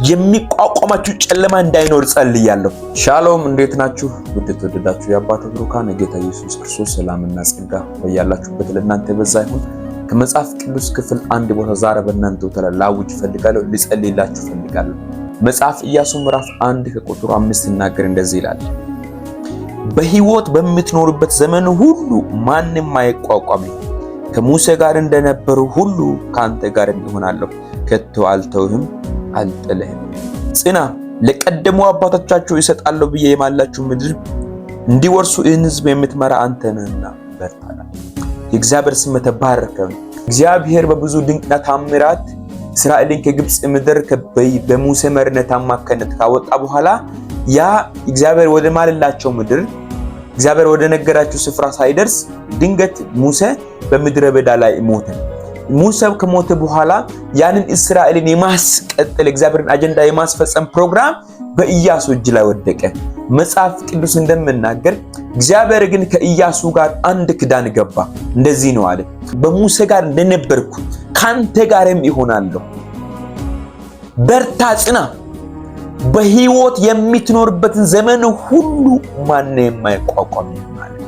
የሚቋቋማችሁ ጨለማ እንዳይኖር ጸልያለሁ። ሻሎም፣ እንዴት ናችሁ? ውድ የተወደዳችሁ የአባተ ብሩካን፣ የጌታ ኢየሱስ ክርስቶስ ሰላምና ጸጋ በያላችሁበት ለእናንተ በዛ ይሁን። ከመጽሐፍ ቅዱስ ክፍል አንድ ቦታ ዛሬ በእናንተ ላውጅ እፈልጋለሁ፣ ልጸልይላችሁ እፈልጋለሁ። መጽሐፍ ኢያሱ ምዕራፍ 1 ከቁጥር 5 ሲናገር እንደዚህ ይላል፣ በሕይወት በምትኖርበት ዘመን ሁሉ ማንም አይቋቋምህ፣ ከሙሴ ጋር እንደነበሩ ሁሉ ከአንተ ጋር እሆናለሁ፣ ከቶ አልተውህም አልጥልህም። ጽና፣ ለቀደሙ አባቶቻችሁ እሰጣለሁ ብዬ የማላችሁ ምድር እንዲወርሱ ይህን ሕዝብ የምትመራ አንተ ነህና በርታ። የእግዚአብሔር ስም የተባረከ ነው። እግዚአብሔር በብዙ ድንቅና ታምራት እስራኤልን ከግብፅ ምድር በሙሴ መሪነት አማካኝነት ካወጣ በኋላ ያ እግዚአብሔር ወደ ማለላቸው ምድር፣ እግዚአብሔር ወደ ነገራቸው ስፍራ ሳይደርስ ድንገት ሙሴ በምድረ በዳ ላይ ሞተ። ሙሴ ከሞተ በኋላ ያንን እስራኤልን የማስቀጠል፣ እግዚአብሔርን አጀንዳ የማስፈጸም ፕሮግራም በኢያሱ እጅ ላይ ወደቀ። መጽሐፍ ቅዱስ እንደምናገር እግዚአብሔር ግን ከኢያሱ ጋር አንድ ክዳን ገባ። እንደዚህ ነው አለ፣ በሙሴ ጋር እንደነበርኩ ካንተ ጋርም ይሆናለሁ። በርታ፣ ጽና። በህይወት የምትኖርበትን ዘመን ሁሉ ማንም የማይቋቋም ማለት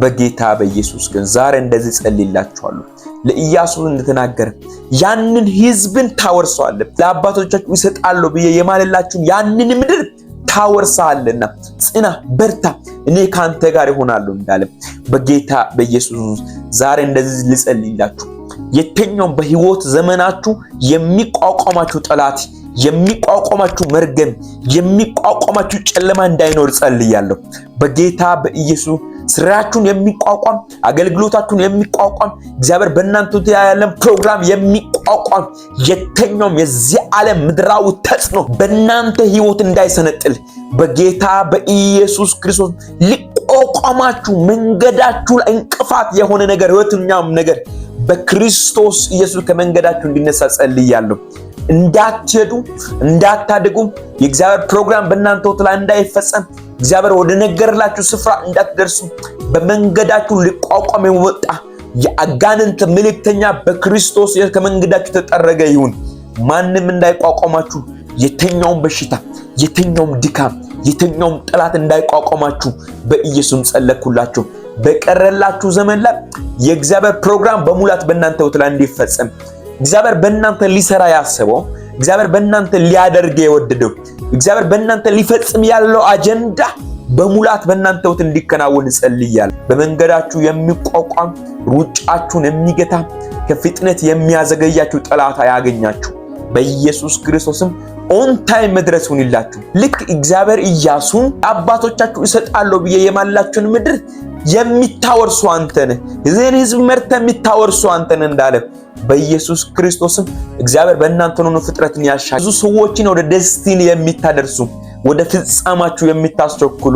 በጌታ በኢየሱስ ግን ዛሬ እንደዚህ ጸልይላችኋለሁ። ለኢያሱ እንደተናገረ ያንን ህዝብን ታወርሰዋለህ፣ ለአባቶቻችሁ ይሰጣለሁ ብዬ የማለላችሁን ያንን ምድር ታወርሳለና ጽና፣ በርታ፣ እኔ ካንተ ጋር እሆናለሁ እንዳለ በጌታ በኢየሱስ ዛሬ እንደዚህ ልጸልይላችሁ። የትኛውም በህይወት ዘመናችሁ የሚቋቋማችሁ ጠላት፣ የሚቋቋማችሁ መርገም፣ የሚቋቋማችሁ ጨለማ እንዳይኖር ጸልያለሁ። በጌታ በኢየሱስ ስራችሁን የሚቋቋም፣ አገልግሎታችሁን የሚቋቋም፣ እግዚአብሔር በእናንተ ያለን ፕሮግራም የሚቋቋም የትኛውም የዚህ ዓለም ምድራዊ ተጽዕኖ በእናንተ ህይወት እንዳይሰነጥል በጌታ በኢየሱስ ክርስቶስ ሊቋቋማችሁ መንገዳችሁ ላይ እንቅፋት የሆነ ነገር፣ የትኛውም ነገር በክርስቶስ ኢየሱስ ከመንገዳችሁ እንዲነሳ ጸልያለሁ። እንዳትሄዱ፣ እንዳታድጉ፣ የእግዚአብሔር ፕሮግራም በእናንተ ሕይወት ላይ እንዳይፈጸም፣ እግዚአብሔር ወደ ነገርላችሁ ስፍራ እንዳትደርሱ በመንገዳችሁ ሊቋቋም የወጣ የአጋንንት መልእክተኛ በክርስቶስ ከመንገዳችሁ ተጠረገ ይሁን። ማንም እንዳይቋቋማችሁ፣ የትኛውም በሽታ፣ የትኛውም ድካም፣ የትኛውም ጠላት እንዳይቋቋማችሁ በኢየሱስም ጸለኩላችሁ። በቀረላችሁ ዘመን ላይ የእግዚአብሔር ፕሮግራም በሙላት በእናንተ ሕይወት ላይ እንዲፈጸም፣ እግዚአብሔር በእናንተ ሊሰራ ያሰበው፣ እግዚአብሔር በእናንተ ሊያደርግ የወደደው፣ እግዚአብሔር በእናንተ ሊፈጽም ያለው አጀንዳ በሙላት በእናንተ ሕይወት እንዲከናወን እጸልያለሁ። በመንገዳችሁ የሚቋቋም፣ ሩጫችሁን የሚገታ፣ ከፍጥነት የሚያዘገያችሁ ጠላት አያገኛችሁ። በኢየሱስ ክርስቶስም on time መድረስ ይሁንላችሁ። ልክ እግዚአብሔር ኢያሱን አባቶቻችሁ እሰጣለሁ ብዬ የማላችሁን ምድር የሚታወርሱ አንተ ነህ፣ ይህን ህዝብ መርተህ የሚታወርሱ አንተ ነህ እንዳለ በኢየሱስ ክርስቶስም እግዚአብሔር በእናንተ ሆኖ ፍጥረትን ያሻ ብዙ ሰዎችን ወደ destiny የሚታደርሱ፣ ወደ ፍጻማችሁ የምታስቸኩሉ፣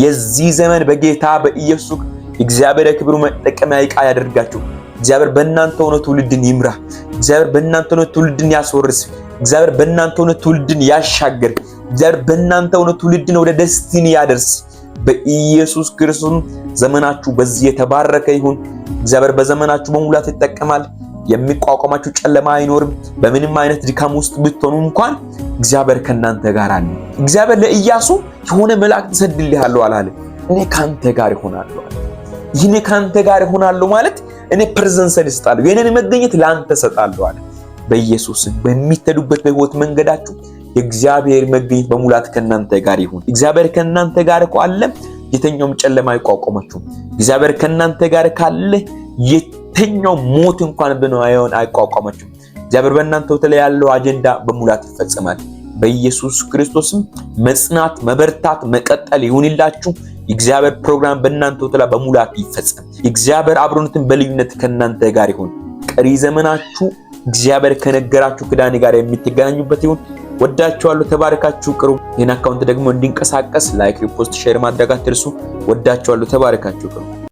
የዚህ ዘመን በጌታ በኢየሱስ እግዚአብሔር የክብሩ መጠቀሚያ ዕቃ ያደርጋችሁ። እግዚአብሔር በእናንተ ሆኖ ትውልድን ይምራ። እግዚአብሔር በእናንተ ሆኖ ትውልድን ያስወርስ። እግዚአብሔር በእናንተ ሆኖ ትውልድን ያሻግር። እግዚአብሔር በእናንተ ሆኖ ትውልድን ወደ destiny ያደርስ። በኢየሱስ ክርስቶስ ዘመናችሁ በዚህ የተባረከ ይሁን። እግዚአብሔር በዘመናችሁ በሙላት ይጠቀማል። የሚቋቋማችሁ ጨለማ አይኖርም። በምንም አይነት ድካም ውስጥ ብትሆኑ እንኳን እግዚአብሔር ከእናንተ ጋር አለ። እግዚአብሔር ለኢያሱ የሆነ መልአክ ትሰድልሃለሁ አላለ። እኔ ካንተ ጋር እሆናለሁ አለ። ይህኔ ካንተ ጋር እሆናለሁ ማለት እኔ presence ን እሰጣለሁ፣ የኔን መገኘት ለአንተ እሰጣለሁ አለ። በኢየሱስ በሚተዱበት በህይወት መንገዳችሁ የእግዚአብሔር መገኘት በሙላት ከእናንተ ጋር ይሁን። እግዚአብሔር ከእናንተ ጋር ካለ የትኛውም ጨለማ አይቋቋማችሁም። እግዚአብሔር ከእናንተ ጋር ካለ የትኛው ሞት እንኳን ብንሆን አይቋቋማችሁም። እግዚአብሔር በእናንተ ላይ ያለው አጀንዳ በሙላት ይፈጸማል። በኢየሱስ ክርስቶስም መጽናት፣ መበርታት፣ መቀጠል ይሁንላችሁ። የእግዚአብሔር ፕሮግራም በእናንተ ላይ በሙላት ይፈጸም። የእግዚአብሔር አብሮነትን በልዩነት ከእናንተ ጋር ይሁን። ቀሪ ዘመናችሁ እግዚአብሔር ከነገራችሁ ክዳን ጋር የምትገናኙበት ይሁን። ወዳችኋለሁ። ተባረካችሁ ቅሩ። ይህን account ደግሞ እንዲንቀሳቀስ like፣ repost፣ share ማድረግ አትርሱ። ወዳችኋለሁ። ተባረካችሁ ቅሩ።